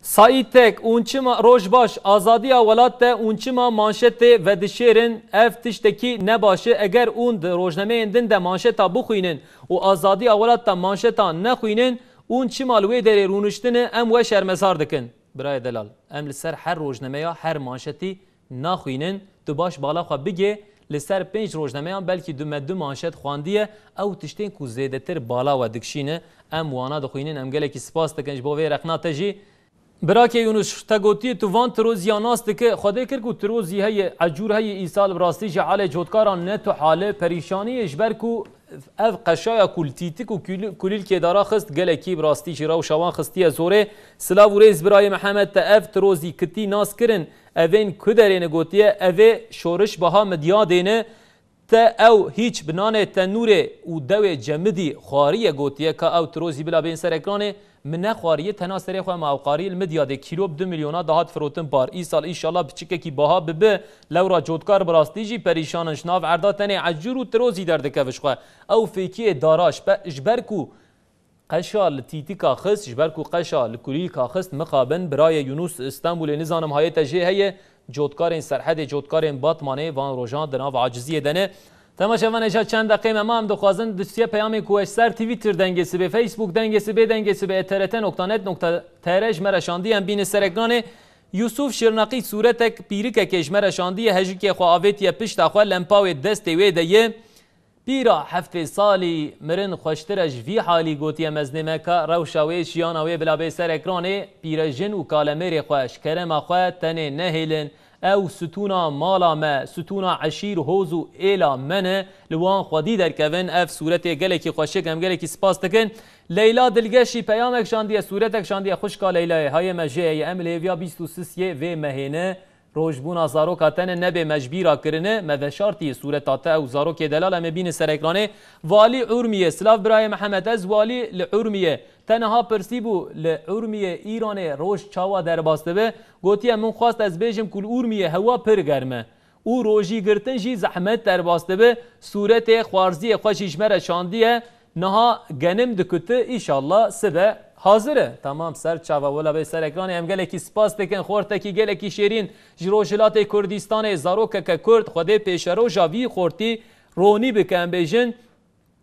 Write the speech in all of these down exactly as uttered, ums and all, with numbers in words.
Saîtek, ûn çima, roj baş, azadiya welat te ûn çima manşetê vedişêrin? Ev tiştekî ne baş e. Eger ûn di rojnameyên din de manşeta bixwînin û azadiya welat te manşeta nexwînin, ûn çima li wê derê rûniştine em we şermezar dikin? Birayê delal, em li ser her rojnameya, her manşetî naxwînin. Tu baş bala xwe bigê, li ser pênc rojnameyan belkî du me du manşet xwendiye, ew tiştên ku zêdetir bala we dikişîne, em wana dixwînin, em gelekî spas dikin ji bo vê rexna te jî. Birakê Yunus, te gotiye tu van tiroziya nas dike, Xwedê kir ku tirozî heye, ecûr heye, îsal bi rastî jî halê cotkaran ne tu hale, perîşanî ye, ji ber ku ev qeşaya ku li tîtik û kulî-, kulîlkê dara xist, gelekî bi rastî jî rewşa wan xistiye zorê. Silav û rêz birayê Mihemed, te ev tirozî kitî nas kirin, evên ku derê ne gotiye, evê şoriş baha Midyadê ne, te ew hîç bi nanê tenûrê û dewê cemidî xwariye gotiye, ka ew tirozî bila bên ser ekranê, min nexwariye, tena serê xwe ma ew qarî li Midyadê kîlo bi du milyona dihat firotin par. Îsal îşallah piçikekî baha bibe, lewra cotkar bi rastî jî perîşan in, ji nav erda tenê ecûr û tirozî derdikeve ji xwe. Ew fêkiyê dara ji be-, ji ber ku qeşa li tîtika xist, ji ber ku qeşa li kulîlka xist, mixabin birayê Yunus Stenbolê, nizanim hayê te jê heye, cotkarên Serhedê, cotkarên Batmanê van rojan di nav aciziyê de ne. Temaşevanê, ja çend deqê me ma, em dixwazin dosiye peyamên ku ji ser Twitter dengê sibê, Facebook dengê sibê, dengê sibê et r t nokta net nokta t r ji me re şandiye, em bînin ser ekranê. Yusuf Şirnaqî sûretek pîrikekê ji me re şandiye, hejikê xwe avêtiye pişta xwe, lempa wê destê wê de ye. Pîra heftê salî mirin xweştir e ji vî halî, gotiye meznê me, ka rewşa wê, jiyana wê bila bê ser ekranê. Pîrejin û kalemêrê xwe ji kerema xwe tenê nehêlin. Ew stûna mala me, stûna eşîr, hoz û êla me ne, li wan xwedî derkevin. Ev sûretê gelekî xweşik, em gelekî spas dikin. Leyla Dilgeşî peyamek şandiye, sûretek şandiye, xwişka Leyla'yê, hayê me jê heye, em li hêviya bîst û sisê vê mehê ne. Rojbûna zaroka te ne, nebê me ji bîra kirine, me veşartiye sûreta te ew zarokê delal, em ê bînin ser ekranê. Valî Urmiyê, silav birayê Mihemed, ez walî li Urmiyê. Te niha pirsîbû, li Urmiyê Îranê roj çawa derbas dibe? Gotiye, min xwest ez bêjim ku li Urmiyê hewa pir germ e û rojî girtin jî zehmet derbas dibe. Sûretê xwarziyê xwe jî ji me re şandiye. Niha genim dikute, îşallah sibe hazir e. Tamam, ser çava, wela bê ser ekranê, em gelekî spas dikin. Xortekî gelekî şêrîn ji Rojhilatê Kurdistanê, zarokeke Kurd, Xwedê pêşeroja vî xortî ronî bike, em bêjin.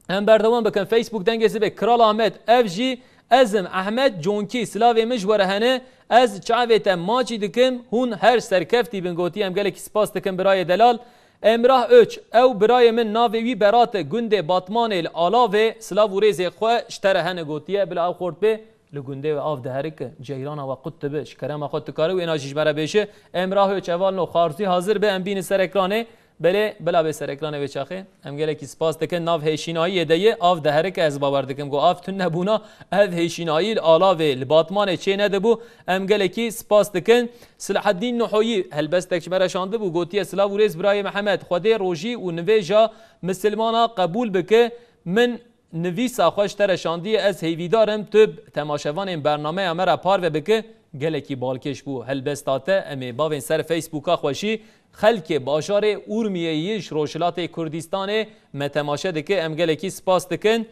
Em berdewam bikin. Facebook dengê sibê, Kral Ahmet, ev jî ez im, Ahmet Conkî, silavê min ji we re hene, ez çavê te maçî dikim, hûn her serkeftî bin, gotiye, em gelekî spas dikin birayê delal. Emrah Öç, ew birayê min, navê wî Berat e, gundê Batmanê li Alavê, silav û rêzê xwe ji te re hene, gotiye, bila ew xort bê, li gundê we av diherike, ceyrana we qut dibe, ji kerema xwe tu kare wêna jî ji me re bêje. Emrah Öç, hevalno, xwarzî hazir be, em bînin ser ekranê. Belê, bila bê ser ekranê wê çaxê. Em gelekî spas dikin. Nav hêşînayiyê de ye, av diherike, ez bawer dikim ku av tune bûna, ev hêşînayî li Alavê, li Batmanê çê nedibû. Em gelekî spas dikin. Silaheddîn Nuhoyî helbestek ji me re şandibû, gotiye, silav û rêz birayê Mihemed, Xwedê rojî û nivêja misilmana qebûl bike. Min nivîsa xwe ji te re şandiye, ez hêvîdar im tu bi temaşevanên bernameya me re parve bike. Gelekî balkêş bû helbesta te, em ê bavên ser Facebooka xwe jî. Xelkê bajarê Urmiyeyê ji Rojhilatê Kurdistanê me temaşe dike, em gelekî spas dikin.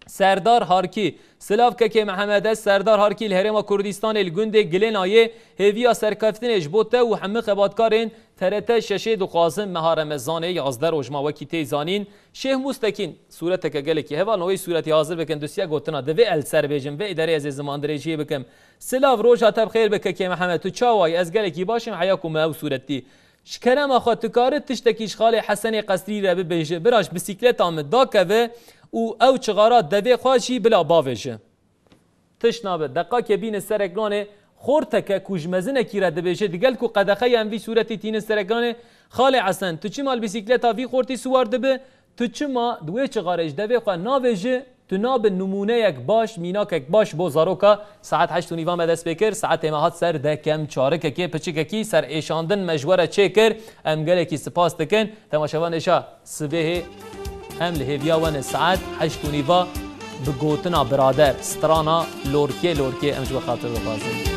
Serdar Harkî, silav kekê Mihemed, ez Serdar Harkî li Herêma Kurdistanê li gundê Gilenayê, hêviya serkeftinê ji bo te û hemî xebatkarên T R T şeşê dixwazim. Meha Remezanê yazdeh roj ma, wekî tê zanîn. Şêh Mustekîn, sûreteke gelekî hevalno, wê sûretî hazir bikin, dosiye gotina, divê el ser bêjim, vê îdarê ez ê zimandirêjiyê bikim. Silav, roja te bi xêr be kekê Mihemed, tu çawa yî? Ez gelekî baş im, heya ku me ew sûret dî. Ji kerema xwe tu kare tiştekî ji xalê Hesenê Qesrî re bibêje, bira ji bisikleta min dakeve û ew çixara devê xwe jî bila bavêje. Tişt nabe, deqakê bîne ser ekranê, xorteke ku ji mezinekî re dibêje, digel ku qedexe ye em vî sûretî tînin ser ekranê, Xalê Hesen, tu çima li bisikleta vî xortî siwar dibe? Tu çima di wê çixarê ji devê xwe navêje? Tu nabe nimûneyek baş, mînakek baş bo zaroka. Saet heşt û nîva me dest pê kir. Saetê me hat ser de kem çarikekê, piçikekî ser êşandin me ji we re çê kir. Em gelekî spas dikin. Temaşevan êşa sibêhê em li hêviya we ne saet heşt û nîva bi gotina birader, strana lorkê lorkê em ji we xatir dixwazin.